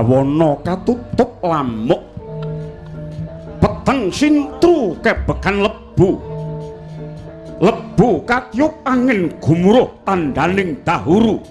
Bawana katutup lamuk, peteng sintru kebekan lebu, lebu katiup angin gumuruh tandaning dahuru,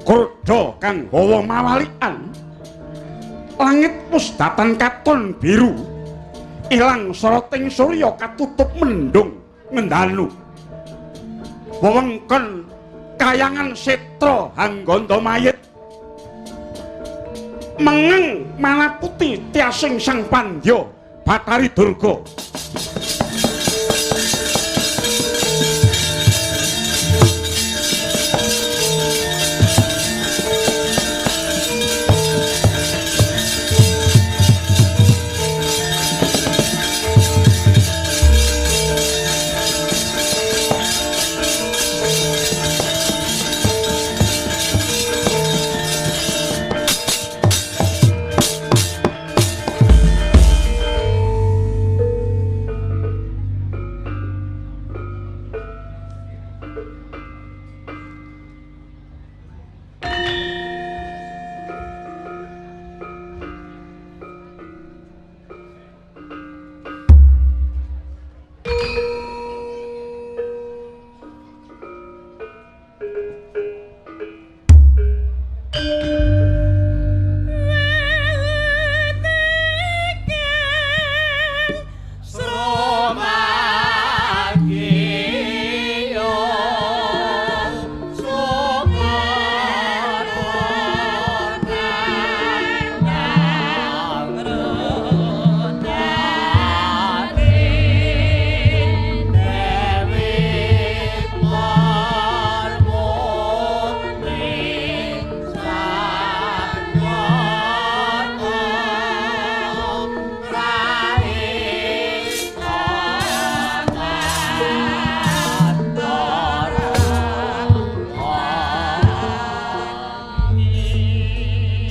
kurda kang hawa mawalikan, langit wis datan katon biru, ilang soroting surya katutup mendung ngendanu, wewengkon kayangan setra hangganda mayit, mengeng malaputi tiasing Sang Pandya Bathari Durga.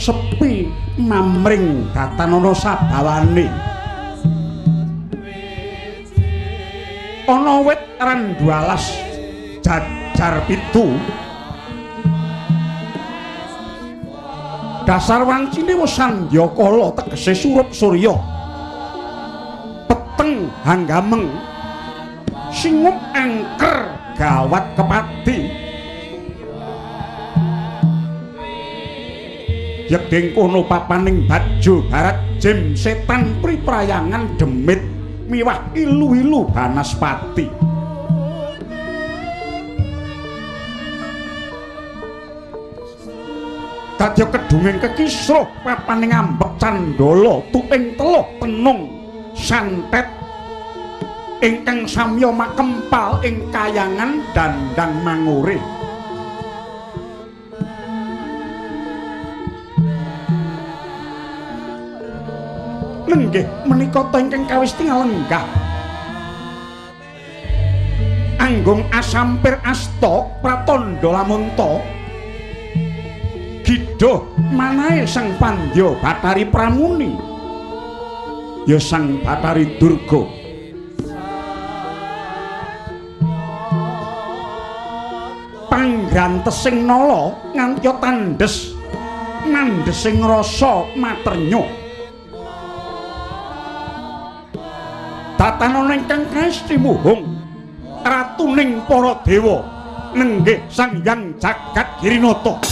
Sepi mamring datanana sabawane, ana wit randu alas jajar pitu, dasar wancine wis sandyakala tegese surup surya, peteng hanggameng singup angker gawat kepati. Yeding kono papaning Bajo Barat Jem setan priprayangan demit miwah ilu-ilu banaspati. Dadya kedunging kekisruh papaning ambek candala tuing teluh tenung santet ingkang samya makempal ing kayangan dandang mangure. Nenggih menika ta ingkang kawis tingalenggah anggung asampir asta pratandha lamunta gidho manahe Sang Pandya Bathari Pramuni ya Sang Bathari Durga. Panggantesing nala nganti tandhes mandhesing rasa maternyo. Datanana ingkang kaesti muhung ratuning para dewa nenggih Sang Hyang Jagat Girinata.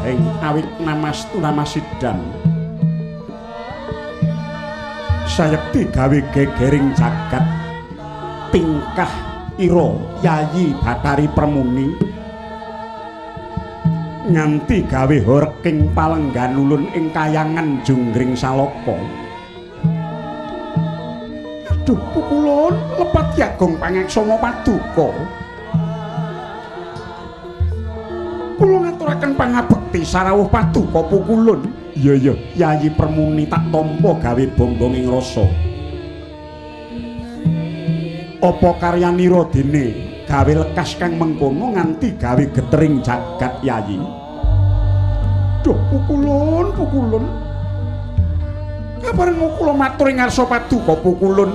Saheng awit namastu namasidam. Sayekti gawe gegering jagat tingkah ira Yayi Bathari Permuni nganti gawe horking palenggan ulun ing kayangan Junggring Saloko. Aduh pukulun lepat Agung pangaksama paduka. Kula ngaturaken pangabekti sarawuh paduka pukulun. Iya iya Yayi Permuni tak tampa gawe bonggong ing rasa. Apa karyanira dene gawe lekas kang mengkono nganti gawe getering jagat Yayi. Duh pukulun pukulun. Kabareng kula matur ing ngarsa paduka pukulun.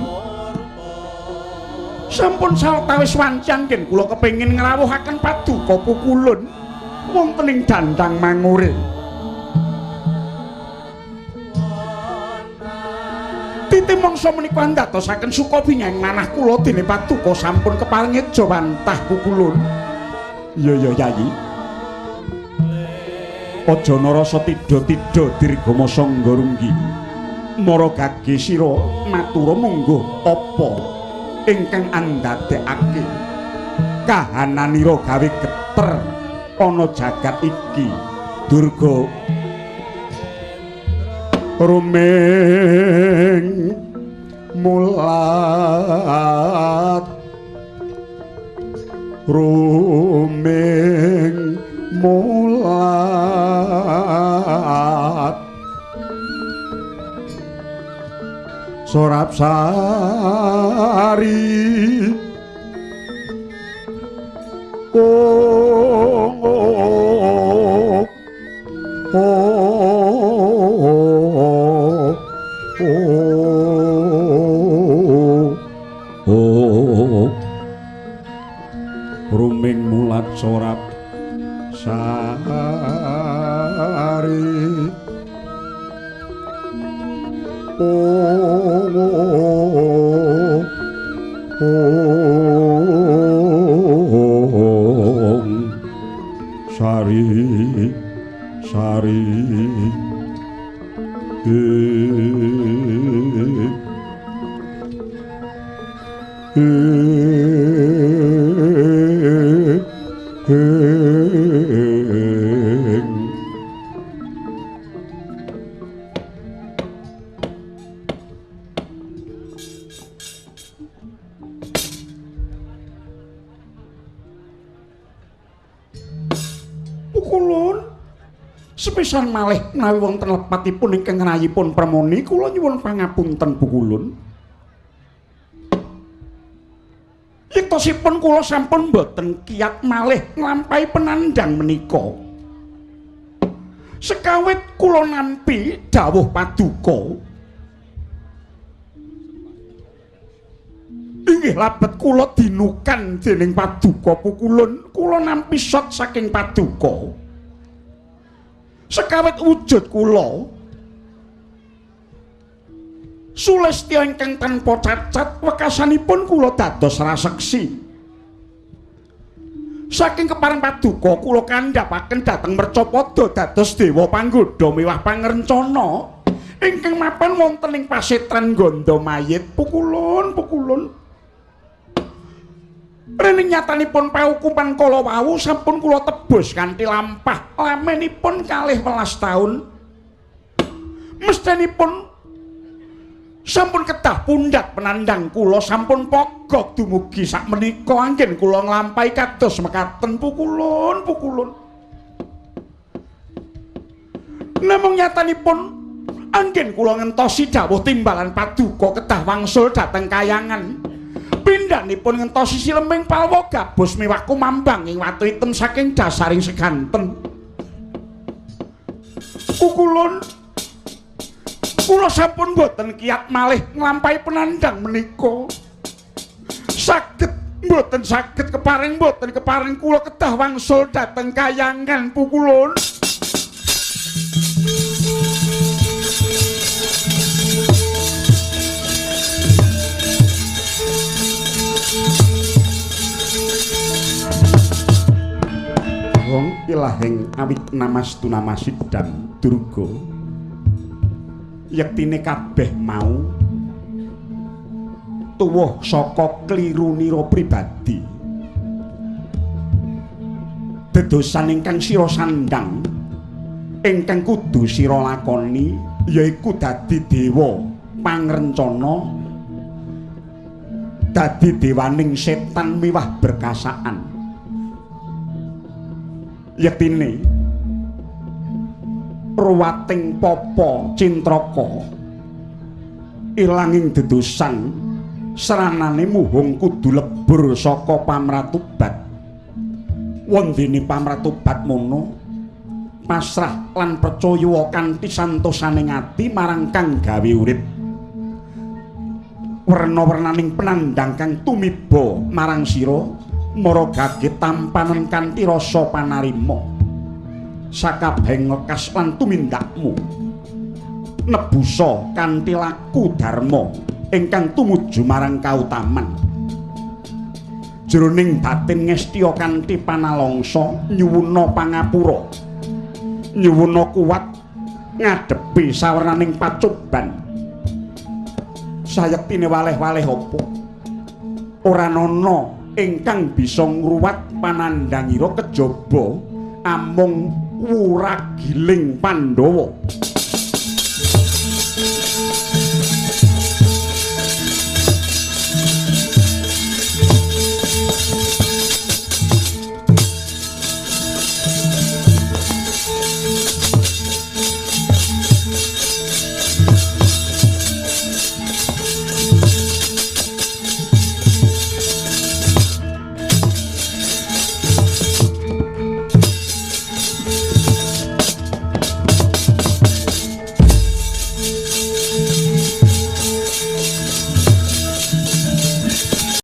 Sampun sawetawis wanci anggen kula kepengin ngrawuhaken paduka pukulun wonten ing dandang mangure. Titi mangsa menika andadosaken suka bingah manah kula dene paduka sampun keparing ejawantah pukulun. Iya iya Yayi. Aja narasa tidha-tidha dirgama sangga runggi. Mara gage sira matura mungguh apa ingkang andadekake kahananira gawe geter ana jagat iki. Durga ruming mulat ruming mulat sorap sari oh oh oh oh ruming mulat sorap sari oh oh sari sari Pukulun sepisan malih menawi wonten lepatipun ingkang rayipun Permoni kula nyuwun pangapunten pukulun. Yektosipun kula sampun boten kiat malih nglampahi penandang menika. Sekawit kula nampi dawuh paduka inggih labet kula dinukan dening paduka pukulun, kula nampi sot saking paduka. Sekawit wujud kula sulestya ingkang tanpa cacat wekasanipun kula dados raseksi. Saking kepareng paduka kula kandhapaken dhateng mercapada dados dewa panggodha miwah pangrencana ingkang mapan wonten ing pasetran Gandamayit. Pukulun pukulun. Rening nyatanipun paukuman kala wau sampun kula tebus kanthi lampah lamenipun 12 taun. Mestinipun sampun kedah pundhat penandang kula sampun pogok dumugi sakmenika anggen kula nglampahi kados mekaten pukulun pukulun. Namung nyatanipun anggen kula ngentosi dawuh timbalan paduka kedah wangsul dhateng kayangan. Pindhanipun ngentosi sileming palwa gabus miwah kumambang ing watu item saking dasaring seganten. Pukulun kula sampun boten kiat malih nglampahi penandang menika. Saged mboten saged keparing mboten keparing kula kedah wangsul dhateng kayangan pukulun. Wong Walahing awit namastu namasidam Durga. Yektine kabeh mau tuwuh saka klirunira pribadi. Dedosan ingkang sira sandhang ingkang kudu sira lakoni yaiku dadi dewa pangrencana, dadi dewaning setan miwah berkasaan. Yektine ruwating papa cintraka ilanging dedosan seranane muhung kudu lebur saka pamratubat. Wondene pamratubat mono pasrah lan percaya kanthi santosane ati marang kang gawe urip. Werna-wernaning penandhang kang tumiba marang sira maragage tampanen kanthi rasa panarima. Sakabehing ngekas lan tumindakmu nebusa kanthi laku dharma ingkang tumuju marang kautaman. Jroning batin ngestya kanthi panalongsa nyuwuna pangapura, nyuwuna kuwat ngadepi sawernaning pacoban. Sayektine waleh-waleh apa ora ana ingkang bisa ngruwat panandhangira kejaba amung wuragiling Pandhawa.